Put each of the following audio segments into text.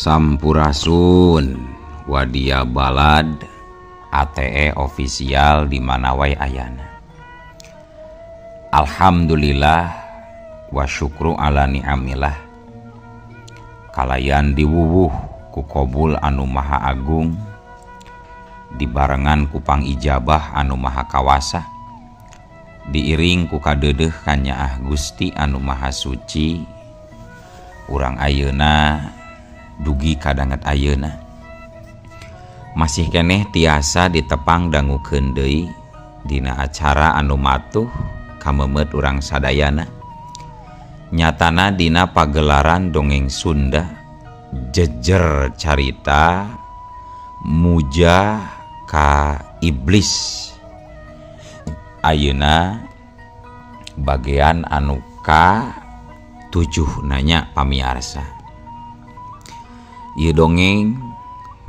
Sampurasun Wadia Balad ATE official di mana wae ayana. Alhamdulillah wa syukru ala ni'amillah. Kalayan diwuwuh ku kobul anu maha agung, dibarengan ku pangijabah anu maha kawasa, diiring ku kadeudeuh kanyaah Gusti anu maha suci. Urang ayeuna dugi kadanget ayeuna masih keneh tiasa ditepang dangukeun deui dina acara anu matuh kamemet urang sadayana, nyatana dina pagelaran dongeng Sunda jejer carita muja ka iblis. Ayeuna bagian anu ka 7 nanya pamiarsa. Ieu dongeng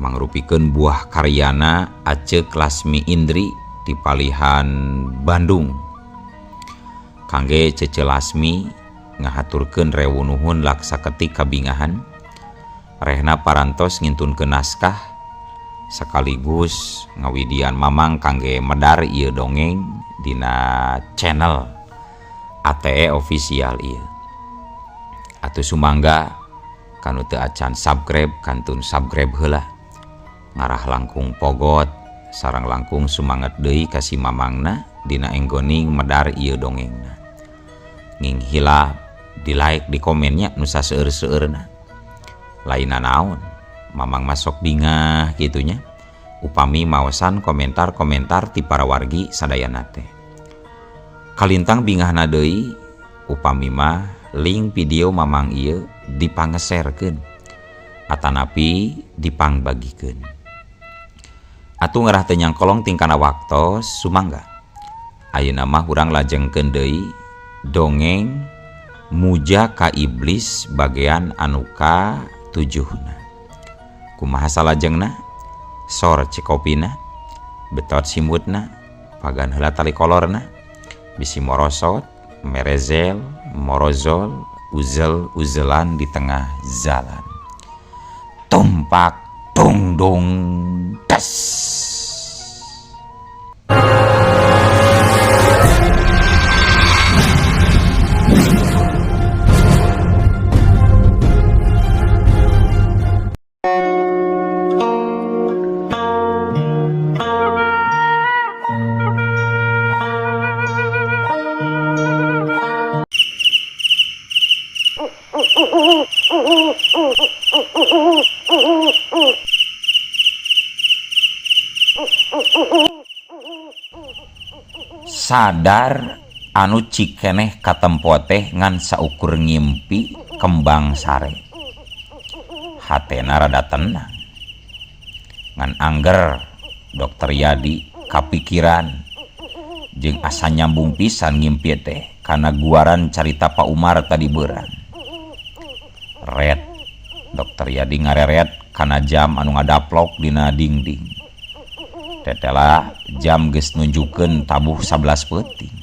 mangrupikeun buah karyana Aceuk Lasmi Indri di Palihan Bandung. Kangge Cece Lasmi ngahaturkeun rewu nuhun laksa ketik kabingahan. Rehna parantos ngintunkeun naskah sekaligus ngawidian mamang kangge medar ieu dongeng dina channel ATE official ieu. Atuh sumangga kanu teu acan subscribe kantun subscribe heula. Ngarah langkung pogot sareng langkung sumanget deui ka si mamangna dina enggoning medar ieu dongengna. Nging hilap di like di komennya nu saseueur-seueurna. Lainna naon mamang masok bingah kitunya upami maosan komentar-komentar ti para wargi sadayana teh. Kalintang bingahna deui upami mah link video mamang ieu dipangeserkeun atanapi dipangbagikeun. Atuh ngarah teu nyangkolong tingkana waktos sumangga. Ayeuna mah urang lajengkeun deui dongeng Muja ka Iblis bagian anu ka 7na. Kumaha salajengna? Sor cikopina, betot simutna, pagan heula tali kolorna, bisi morosot, merezel, morozol, uzel uzelan di tengah jalan. Tumpak tungdung tes. Sadar anu cikeneh katempo teh ngan saukur ngimpi kembang sare. Hatena rada tenang. Ngan angger Dokter Yadi kapikiran jeung asa nyambung pisan ngimpi teh kana guaran carita Pak Umar tadi beurang. Red Dokter Yadi ngareret kana jam anu ngadaplok dina dingding. Tetela jam geus nunjukeun tabuh 11 peuting.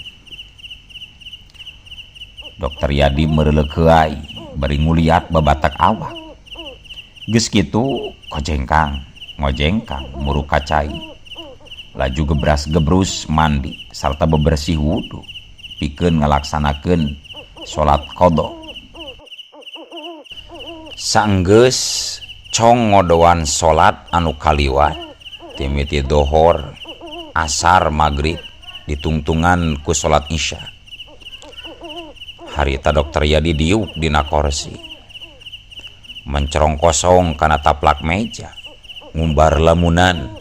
Dokter Yadi meureuleuk bari nguliat babatak awak. Geus kitu kojengkang, ngojengkang muruk ka cai. Laju gebras-gebrus mandi sarta bebersih wudu pikeun ngalaksanakeun salat qadha. Sanggeus cong ngodoan salat anu kaliwat timiti dohor, asar, magrib ditungtungan ku salat isya. Harita Dokter Yadi diuk dina korsi, mencerong kosong kana taplak meja, ngumbar lamunan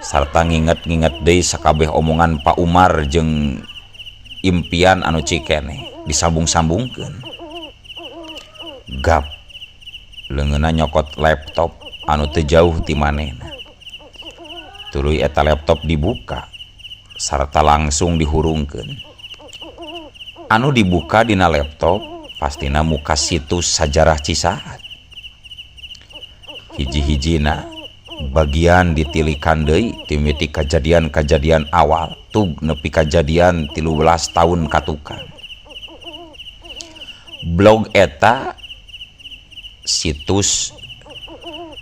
sarta nginget-nginget deui sakabeh omongan Pak Umar jeung impian anu cikeneh disambung-sambungkeun. Gap leungeunna nyokot laptop anu teu jauh ti manehna. Tuluy eta laptop dibuka sarta langsung dihurungkeun. Anu dibuka dina laptop pastina muka situs sajarah Cisaat. Hiji-hijina bagian ditilikan deui timiti kajadian-kajadian awal tug nepi kajadian 13 tahun katukang. Blog eta situs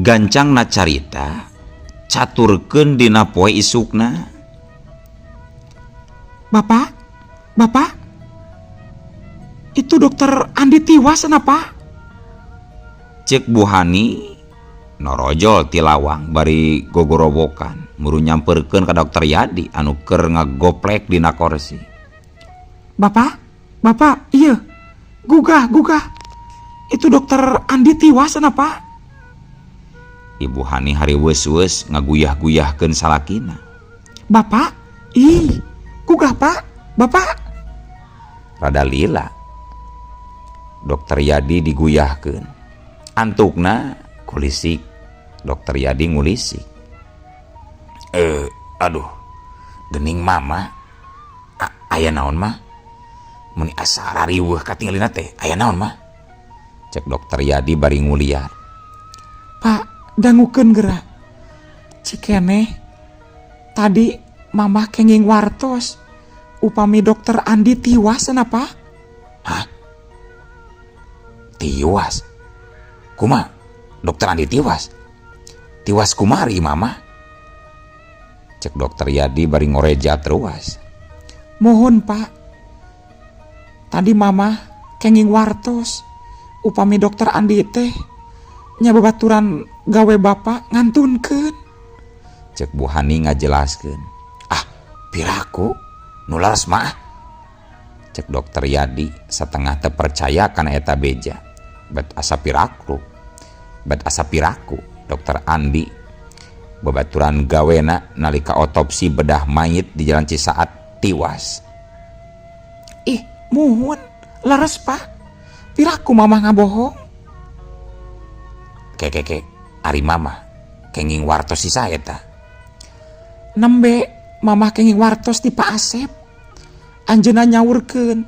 Gancangna carita caturkeun dina poe isukna. Bapak, Bapak, itu Dokter Andi tiwas apa? Cek Bu Hani norojol ti lawang bari gogorowokan muru nyamperkeun ka Dokter Yadi anu keur ngagoplek dina korsi. Bapak, Bapak, iya, gugah, gugah. Itu Dokter Andi tiwas apa? Ibu Hani hariweus-weus ngaguyah-guyahkeun salakina. Bapak, ih, gugah Pak, Bapak. Rada lila. Dokter Yadi diguyahkeun. Antukna kulisik. Dokter Yadi ngulisik. Aduh, gening Mama. Aya naon mah? Meni asa rariweuh katingalina teh. Aya naon mah? Cek Dokter Yadi bari nguliar. Pak, dangukeun geura. Cikeneh tadi Mamah kenging wartos upami Dokter Andi tiwas apa? Hah? Tiwas? Kuma? Dokter Andi tiwas? Tiwas kumari Mama? Cek Dokter Yadi bari ngorejat ruas. Mohon Pak, tadi Mama kenging wartos upami Dokter Andi teh nya babaturan gawe Bapak ngantunkeun. Cek Bu Hani ngajelaskeun. Ah, piraku nu leres mah. Cek Dokter Yadi setengah teu percaya kana eta beja. Bet asa piraku. Bet asa piraku Dokter Andi babaturan gawena nalika otopsi bedah mayit di Jalan Cisaat tiwas. Ih, muhun, leres Pak. Piraku Mamah ngabohong. Ke ke ke, ari Mama kenging wartos si saha eta? Nembe Mamah kenging wartos di Pak Asep. Anjeunna nyaurkeun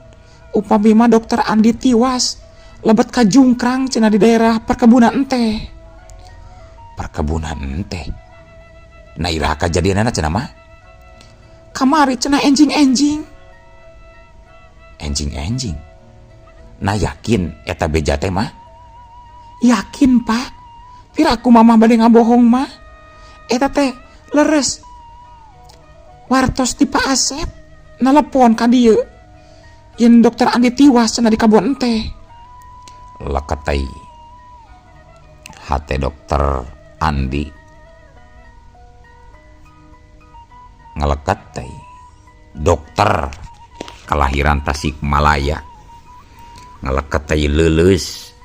upami mah Dokter Andi tiwas lebet ka jungkrang cenah di daerah perkebunan enteh. Perkebunan enteh. Nah, iraha kajadianana cenah mah? Kamari cenah enjing-enjing. Enjing-enjing. Nah, yakin eta beja teh mah? Yakin Pak. Piraku Mamah bade ngabohong mah. Eta teh leres. Wartos di Pak Asep nelepon ka dieu. Yen Dokter Andi tiwas cenah di kabon enteh. Leketei. Hate Dokter Andi ngeleketei. Dokter kelahiran Tasikmalaya ngeleketei leuleus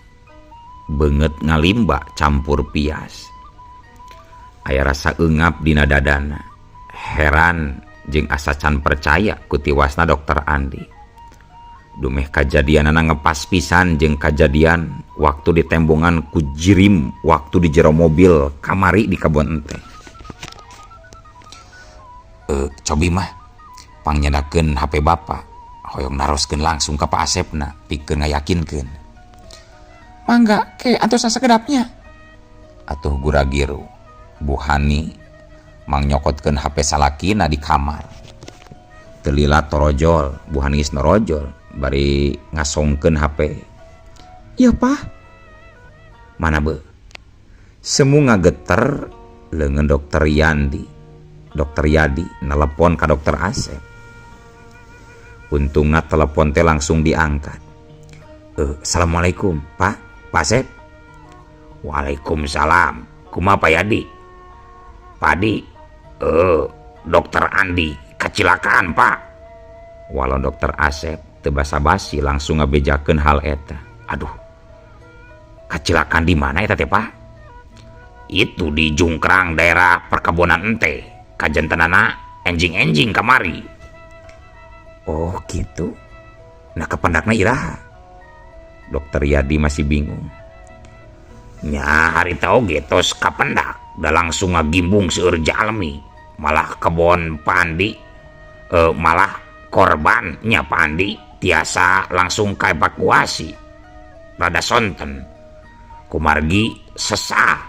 beungeut ngalimba campur pias. Aya rasa eungap dina dadana. Heran jeung asa can percaya ku tiwasna Dokter Andi. Dumeh kajadianana ngepas pisan jeung kajadian waktu ditembongan ku jirim waktu di jero mobil kamari di kabon enteh. Cobi mah pangnyandakeun HP Bapak hoyong naroskeun langsung ka Pak Asepna pikeun ngayakinkeun. Mangga ke antosan sakedapnya. Atuh guragiru Bu Hani mang nyokotkeun HP salakina di kamar. Teu lila torojol Bu Hani geus norojol bari ngasongkeun HP. Iya Pak. Mana be? Semu ngageter leungeun Dokter Yandi. Dokter Yadi nelepon ka Dokter Asep. Untungna telepon teh langsung diangkat. Assalamualaikum Pak, Pak Asep. Waalaikumsalam. Kumaha Pak Yadi? Padi, Dokter Andi kacilakaan Pak. Walau Dokter Asep teu basa-basi langsung ngabejakeun hal eta. Aduh, kacilakaan di mana eta teh Pak? Itu di Jungkrang daerah perkebunan ente. Kajantenana enjing-enjing kamari. Oh gitu. Nah, kapendakna iraha? Dokter Yadi masih bingung. Nya harita oge tos kapendak da langsung ngagimbung seueur jalmi. Malah kebon Pandi, malah korban nya Pandi tiasa langsung kaevakuasi. Rada sonten. Kumargi sesah.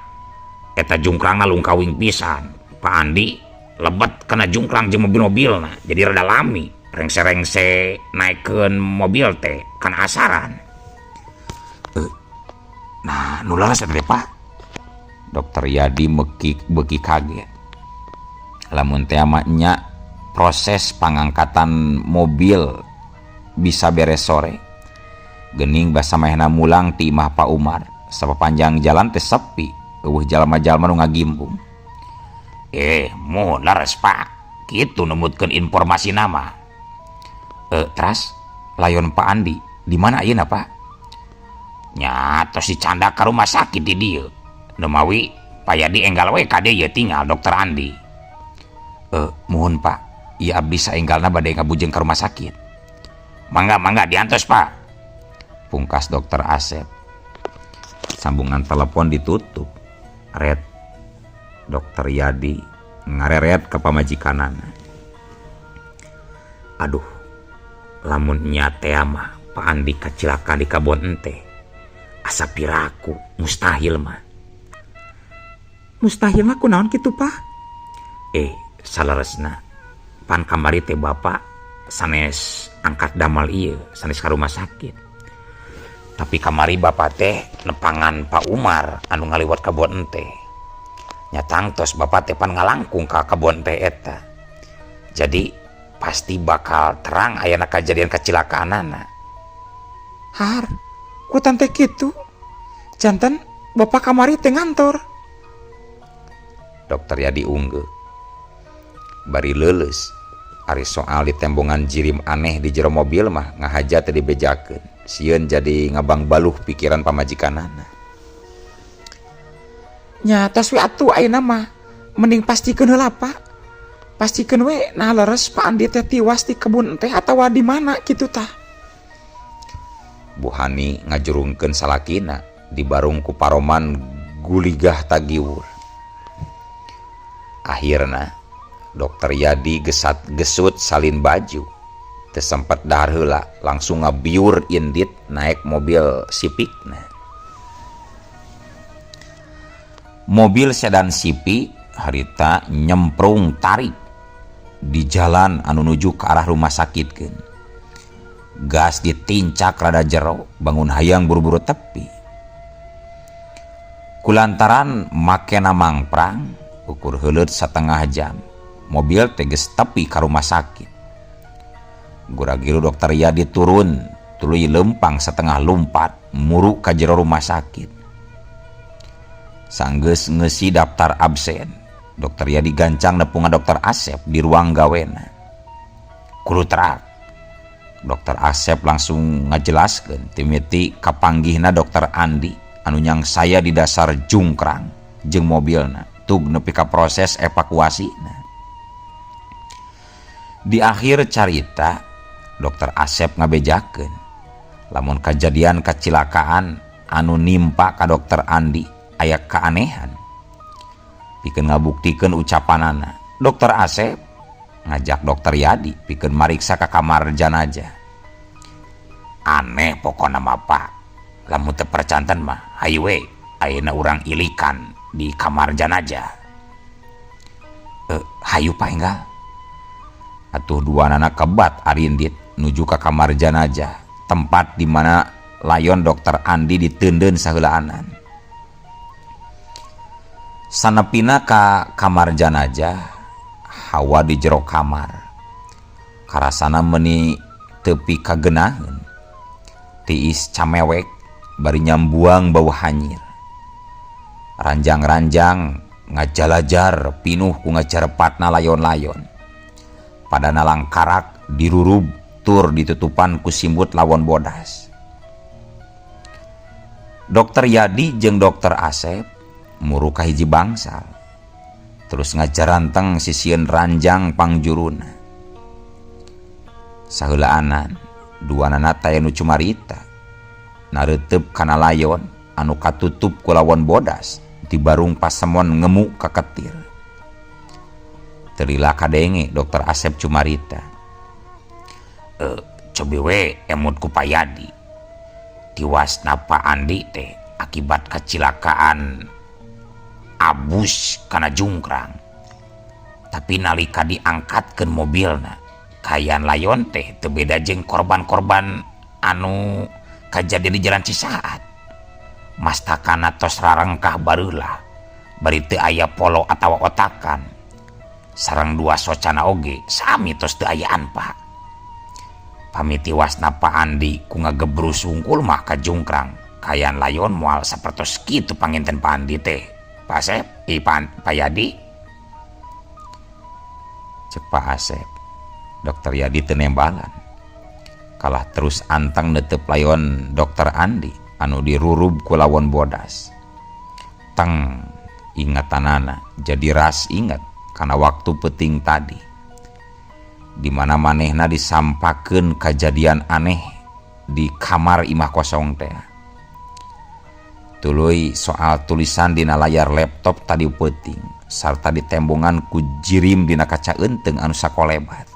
Eta jungkrangna lungkawing pisan. Pak Andi lebet kena jungkrang jeung mobil-mobilna jadi rada lami rengse-rengse naikkeun mobil teh kana asaran. Nah, nu leres eta teh Pak. Dokter Yadi meki beuki kaget. Lamun teh mah nya proses pangangkatan mobil bisa beres sore. Gening basa mahna mulang ti imah Pak Umar. Sapapanjang jalan teh sepi, euweuh jalma-jalma nu ngagimbung. Eh, mu leres Pak. Kitu numutkeun informasi nama. Eh, teras layon Pak Andi di mana ayeuna Pak? Nya tos dicandak ka rumah sakit di dieu. Nu mawi Pak Yadi enggal we ka dieu tinggal Dokter Andi. Eh, muhun Pak, ieu abdi saenggalna bade ngabujeng ka rumah sakit. Mangga mangga diantos Pak. Pungkas Dokter Asep. Sambungan telepon ditutup. Red Dokter Yadi ngareret ka pamajikanana. Aduh, lamun nya teh mah Pak Andi kacilaka di kabon ente. Asa piraku mustahil mah. Mustahil mah kunaon kitu Pak? Eh, saleresna pan kamari teh Bapak sanes angkat damal ieu, sanes ka rumah sakit. Tapi kamari Bapak teh nepangan Pak Umar anu ngaliwat kabon ente. Nya tangtos Bapak teh pan ngalangkung ka kabon teh eta. Jadi pasti bakal terang ayana kejadian kecilakaanana. Har, ku tante kitu. Janten Bapak kamari teh ngantor. Dokter Yadi unggeuh. Bari leuleus. Ari soal ditembongan jirim aneh di jero mobil mah ngahaja teu dibejakeun. Sieun jadi ngabangbaluh pikiran pamajikanana. Nya tos we atuh ayeuna mah mending pastikeun heula Pak. Pastikeun we nah leres Pak Andi teh tiwas di kebun teh atawa di mana kitu tah. Bu Hani ngajurungkeun salakina dibarung ku paroman guligah tagiwur. Akhirna Dokter Yadi gesat gesut salin baju. Teu sempet dahar heula langsung ngabiur indit naik mobil Civicna. Mobil sedan Civic harita nyemprung tarik di jalan anu nuju ke arah rumah sakit keun. Gas ditincak rada jero, bangun hayang buru-buru tepi. Kulantaran makena mangprang ukur heuleut setengah jam, mobil teh geus tepi ka rumah sakit. Gura-giru Dokter Yadi turun, tuluy lempang setengah lumpat muru ka jero rumah sakit. Sanggeus ngeusi daftar absen, Dokter Yadi gancang nepungan Dokter Asep di ruang gawena. Kulutrak. Dokter Asep langsung ngajelaskeun timiti kapanggihna Dokter Andi anu nyang saya di dasar jungkrang jeung mobilna tug nepi ka proses evakuasina. Di akhir carita Dokter Asep ngabejakeun lamun kajadian kacilakaan anu nimpa ka Dokter Andi aya keanehan. Pikeun ngabuktikeun ucapanana, Dokter Asep ngajak Dokter Yadi pikeun mariksa ka kamar jenazah. Aneh pokona mah Pak, lamun teu percanten mah hayu we ayeuna urang ilikan di kamar jenazah. Hayu Pak enggal. Atuh duanana kebat arindit nuju ka kamar jenazah, tempat di mana layon Dokter Andi diteundeun saheulaanan. Sanepina ka kamar jenazah, hawa di jero kamar karasana meuni tepi kagenaheun. Tiis camewek bari nyambuang bau hanyir. Ranjang-ranjang ngajalajar pinuh ku ngajarepatna layon-layon. Padana langkarak dirurub tur ditutupan ku simbut lawon bodas. Dokter Yadi jeung Dokter Asep muru ka hiji bangsal. Terus ngajaranteng sisieun ranjang pangjuruna. Saheulaanan duanana taya nu cumarita. Nareuteup kana layon anu katutup ku lawon bodas dibarung pasemon ngemu kaketir. Teu lila kadenge Dokter Asep cumarita. Cobi we emut ku Pak Yadi. Tiwasna Pak Andi teh akibat kacilakaan abus kana jungkrang. Tapi nalika diangkatkeun mobilna, kaayaan layon teh teu beda jeung korban-korban anu kajadian di jalan Cisaat. Mastakana tos rarengkah bareula. Bari teu aya polo atawa otakan. Sareng dua socana oge sami tos teu ayaan Pak. Pami tiwasna Pak Andi ku ngagebrus wungkul mah kajungkrang. Kaayaan layon moal sapertos kitu panginten Pak Andi teh. Pak Asep, ih Pak Yadi. Cek Pak Asep. Dokter Yadi teu nembalan. Kalah terus anteng neuteup layon Dokter Andi anu dirurub ku lawon bodas. Teng ingatanana jadi ras inget kana waktu peuting tadi. Di mana manehna disampakeun kajadian aneh di kamar imah kosong teh. Tuluy soal tulisan dina layar laptop tadi peuting sarta ditembongan ku jirim dina kaca eunteung anu sakolebat.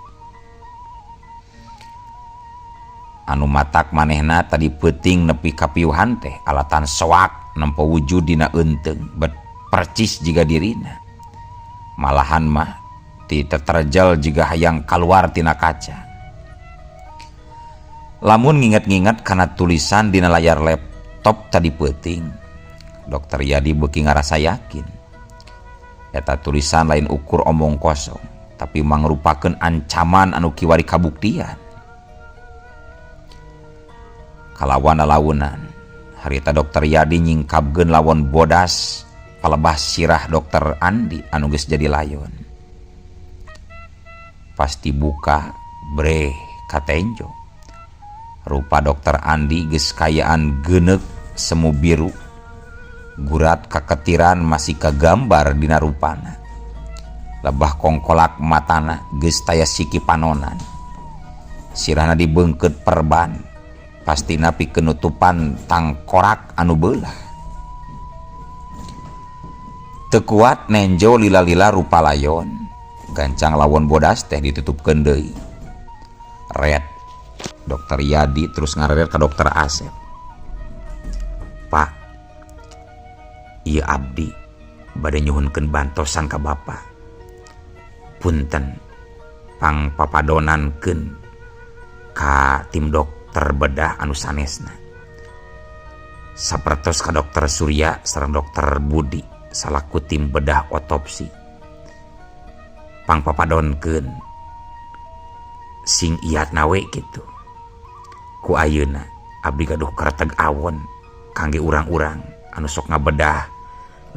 Anu matak manehna tadi peuting nepi ka piuhan teh alatan soak nempo wujud dina eunteung bet percis jiga dirina. Malahan mah ti teterjel jiga hayang kaluar tina kaca. Lamun nginget-nginget kana tulisan dina layar laptop tadi peuting, Dokter Yadi beuki ngarasa yakin eta tulisan lain ukur omong kosong, tapi mangrupakeun ancaman anu kiwari kabuktian. Kalawan lalaunan harita Dokter Yadi nyingkapkeun lawon bodas palebah sirah Dokter Andi anu geus jadi layon. Pasti buka breh katenjo. Rupa Dokter Andi geus kayaan geuneuk semu biru. Gurat kaketiran masih kagambar dina rupana. Lebah kongkolak matana geus taya siki panonan. Sirahna dibeungkeut perban. Pastina pikeun nutupan tangkorak anu beulah. Teu kuat nenjo lila-lila rupa layon. Gancang lawon bodas teh ditutupkeun deui. Red. Dokter Yadi terus ngareret ka Dokter Asep. Pak, ieu abdi bade nyuhunkeun bantosan ka Bapak. Punten pang papadonankeun ka tim dokter bedah anu sanesna. Sapertos ka Dokter Surya sareng Dokter Budi salaku tim bedah otopsi. Pang papadonkeun sing iatna we kitu. Ku ayeuna abdi gaduh kereteg awon kangge urang-urang anu sok ngabedah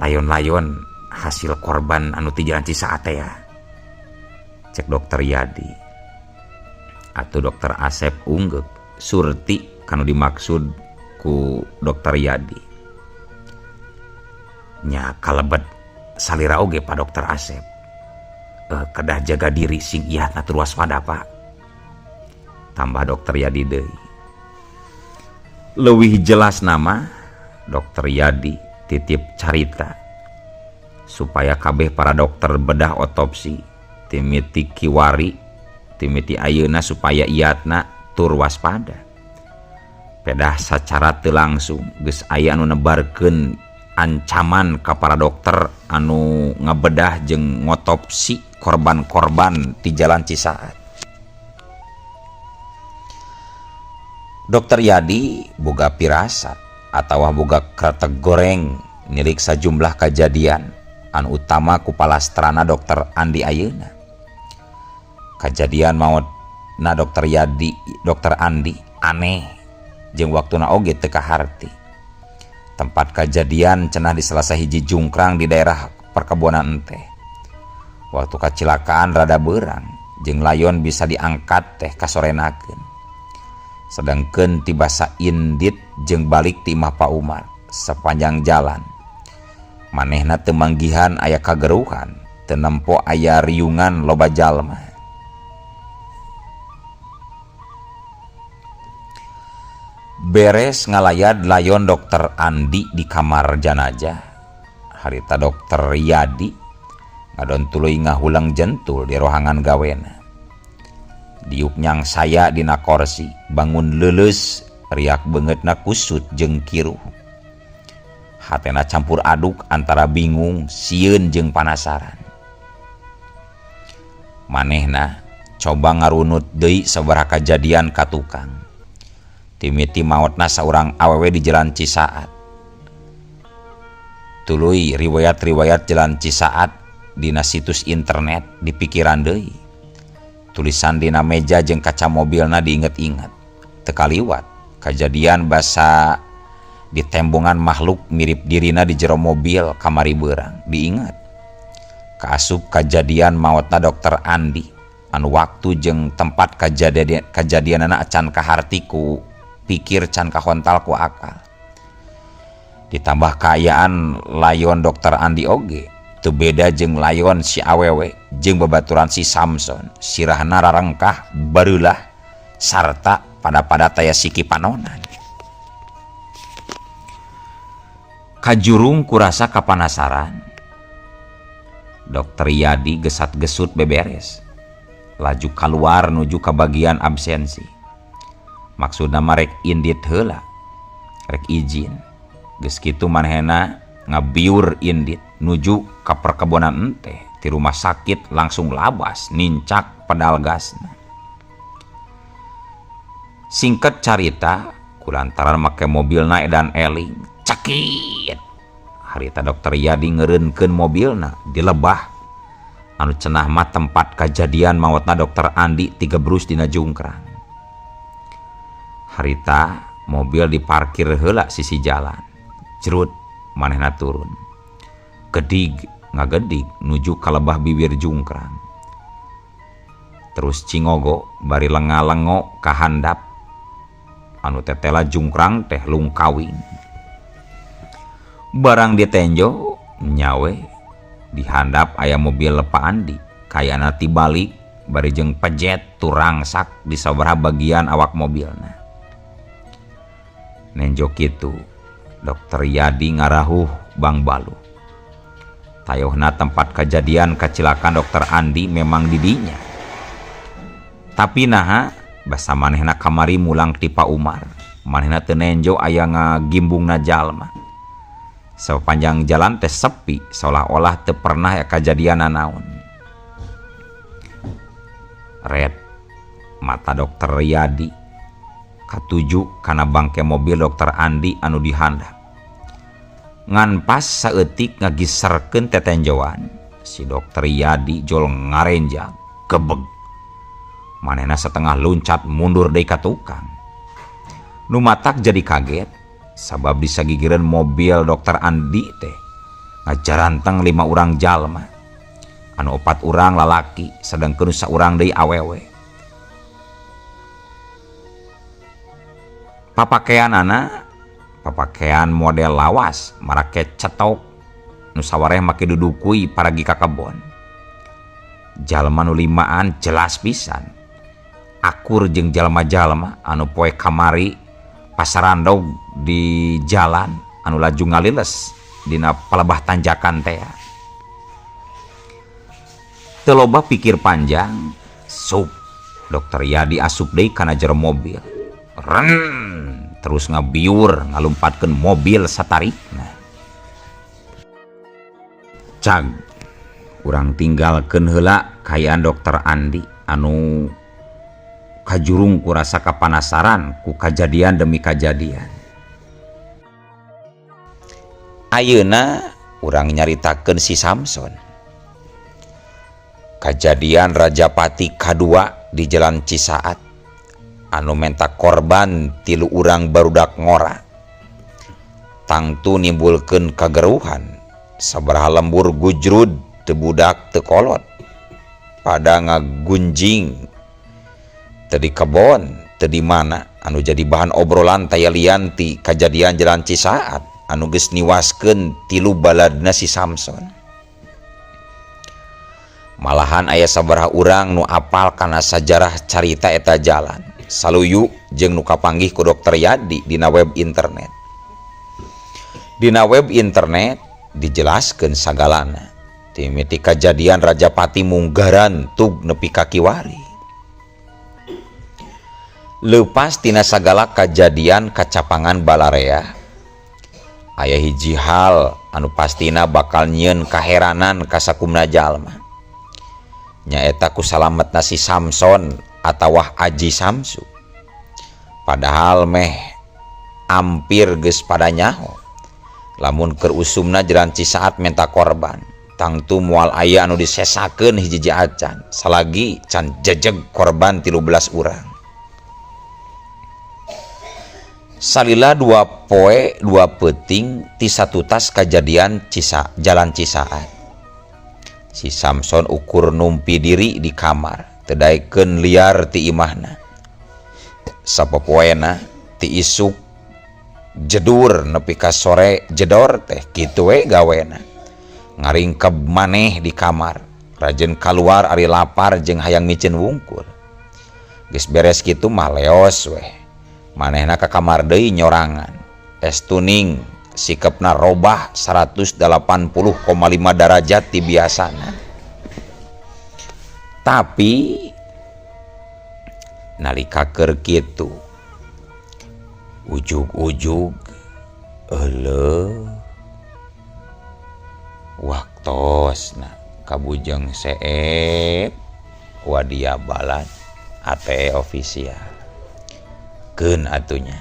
layon-layon hasil korban anu ti jalan Cisaat teh. Cek Dokter Yadi. Atuh Dokter Asep unggeuk surti kanu dimaksud ku Dokter Yadi. Nya kalebet salira oge Pak Dokter Asep. Kedah jaga diri sing iatna tur waspada Pak. Tambah Dokter Yadi deui. Leuwih jelas nama Dokter Yadi titip carita supaya kabeh para dokter bedah otopsi timiti kiwari timiti ayeuna supaya iatna tur waspada. Pedah sacara teu langsung geus aya anu nebarkeun ancaman ka para dokter anu ngabedah jeung ngotopsi korban-korban di jalan Cisaat. Dokter Yadi boga pirasat atawa boga kretek goreng nilik sajumlah kajadian anu utama ku palastrana Dokter Andi ayeuna. Kajadian maot na Dokter Yadi, Dokter Andi aneh jeung waktuna oge teu kaharti. Tempat kajadian cenah di salah sahiji jungkrang di daerah perkebunan enteh. Waktu kacilakaan rada beurang jeung layon bisa diangkat teh kasorenakeun. Sedangkeun tibasa indit jeung balik ti imah Pak Umar sepanjang jalan. Manehna teu manggihan aya kageruhan, teu nempo aya riungan loba jalma. Beres ngalayad layon Dokter Andi di kamar janajah. Harita Dokter Yadi ngadon tuluy ngahulang jentul di rohangan gawena. Diuk nyang saya dina korsi, bangun leuleus, riak beungeutna kusut jeung kiruh. Hatena campur aduk antara bingung, sieun jeung panasaran. Manehna coba ngarunut deui sabaraha kajadian ka tukang. Timiti maotna saurang awewe di jalan Cisaat. Tuluy riwayat-riwayat Jalan Cisaat dina situs internet dipikiran deui. Tulisan dina meja jeung kaca mobilna diinget-inget. Teu kaliwat kajadian basa ditembongan makhluk mirip dirina di jero mobil kamari beurang diinget. Kaasup kajadian maotna Dokter Andi anu waktu jeung tempat kajadianana acan kaharti ku pikir can kahontal ku akal. Ditambah kaayaan layon Dokter Andi oge teu beda jeung layon si awewe jeung babaturan si Samson sirahna rarengkah bareulah sarta pada-pada taya siki panonan. Kajurung kurasa kapanasaran. Dokter Yadi gesat-gesut beberes laju kaluar nuju ka bagian absensi. Maksudna mah rek indit heula, rek izin. Geus kitu manehna ngabiur indit nuju ka perkebonan enteh ti rumah sakit langsung labas nincak pedal gasna. Singkat carita kulantaran make mobilna edan eling cekit. Harita Dokter Yadi ngeureunkeun mobilna di lebah anu cenah mah tempat kajadian maotna Dokter Andi tigebrus dina jungkrang. Harita mobil diparkir heula sisi jalan. Jerut manehna turun. Gedig ngagedig nuju ka lebah bibir jungkrang. Terus cingogo bari lenga-lengo ka handap anu tetela jungkrang teh lungkawing. Barang ditenjo nyawe dihandap aya mobil Pak Andi kayana tibalik bari jeung pejet turangsak di sabaraha bagian awak mobilna. Nenjo kitu Dokter Yadi ngarahuh Bang Balu. Tayohna tempat kejadian kacilakan Dokter Andi memang didinya. Tapi naha basa manehna kamari mulang ti Pak Umar. Manehna teu nenjo aya ngagimbungna jalma. Sepanjang jalan teh sepi seolah-olah teu pernah aya kajadian nanaon. Red mata Dokter Yadi katuju kana bangke mobil Dokter Andi anu dihandap. Ngan pas saeutik ngagiserkeun tetenjoan, si Dokter Yadi jol ngarenjang gebeg. Manehna setengah luncat mundur deui ka tukang. Nu matak jadi kaget sabab disagigireun mobil Dokter Andi teh ngajaranteng 5 urang jalma. Anu 4 urang lalaki sedengkeun saurang deui awewe. Papakeanana papakean model lawas marake cetok nu sawareh make dudukui paragi ka kebon. Jalma nu limaan jelas pisan akur jeung jalma-jalma anu poe kamari pasarandog di jalan anu laju ngaliles dina palebah tanjakan teh. Teu loba pikir panjang, sup Dokter Yadi asup deui kana jero mobil. Ren terus ngabiur ngalumpatkeun mobil satarikna. Cag urang tinggalkeun heula kaayaan Dokter Andi anu kajurung ku rasa kapanasaran ku kajadian demi kajadian. Ayeuna urang nyaritakeun si Samson. Kajadian Rajapati kadua di Jalan Cisaat anu menta korban 3 urang barudak ngora. Tangtu nimbulkeun kageruhan sabaraha lembur gujrud teu budak teu kolot pada ngagunjing teu di kebon teu di mana anu jadi bahan obrolan taya lian ti kajadian Jalan Cisaat anu geus niwaskeun 3 baladna si Samson. Malahan aya sabaraha urang nu apal kana sajarah carita eta jalan saluyu jeung nu kapanggih ku Dokter Yadi dina web internet. Dina web internet dijelaskeun sagalana timiti kajadian Rajapati munggaran tug nepi ka kiwari. Leupas tina sagala kajadian kacapangan balarea aya hiji hal anu pastina bakal nyieun kaheranan ka sakumna jalma. Nyaeta ku salametna si Samson atawa Aji Samsu. Padahal meh ampir geus pada nyaho. Lamun keur usumna jalan Cisaat menta korban, tangtu moal aya anu disesakeun hiji-hiji acan, salagi can jejeg korban 13 urang. Salila 2 poe 2 peuting ti satutas kajadian jalan Cisaat. Si Samson ukur numpi diri di kamar, teu daekeun liar ti imahna. Sapopoena ti isuk jedur nepi ka sore jedor teh kitu we gawena. Ngaringkeb maneh di kamar, rajen kaluar ari lapar jeung hayang miceun wungkul. Geus beres kitu mah leos weh. Manehna ka kamar deui nyorangan. Es tuning sikepna robah 180,5 darajat ti biasana. Tapi nalika keur kitu ujug-ujug euleuh waktosna kabujeng seep wadia balad ATE official. Keun atunya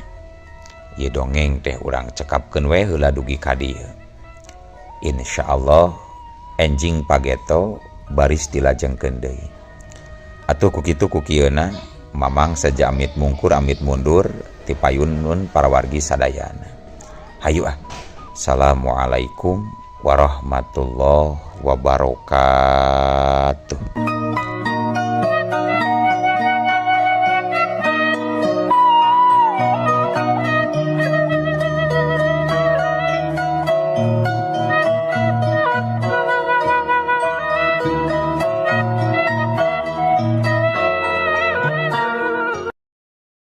ieu dongeng teh urang cekapkeun we heula dugi ka dieu. Insyaallah enjing pageto baris dilajengkeun deui. Atuh ku kitu ku kieuna Mamang saja amit mungkur amit mundur ti payun para wargi sadayana. Hayu ah. Assalamualaikum warahmatullahi wabarakatuh.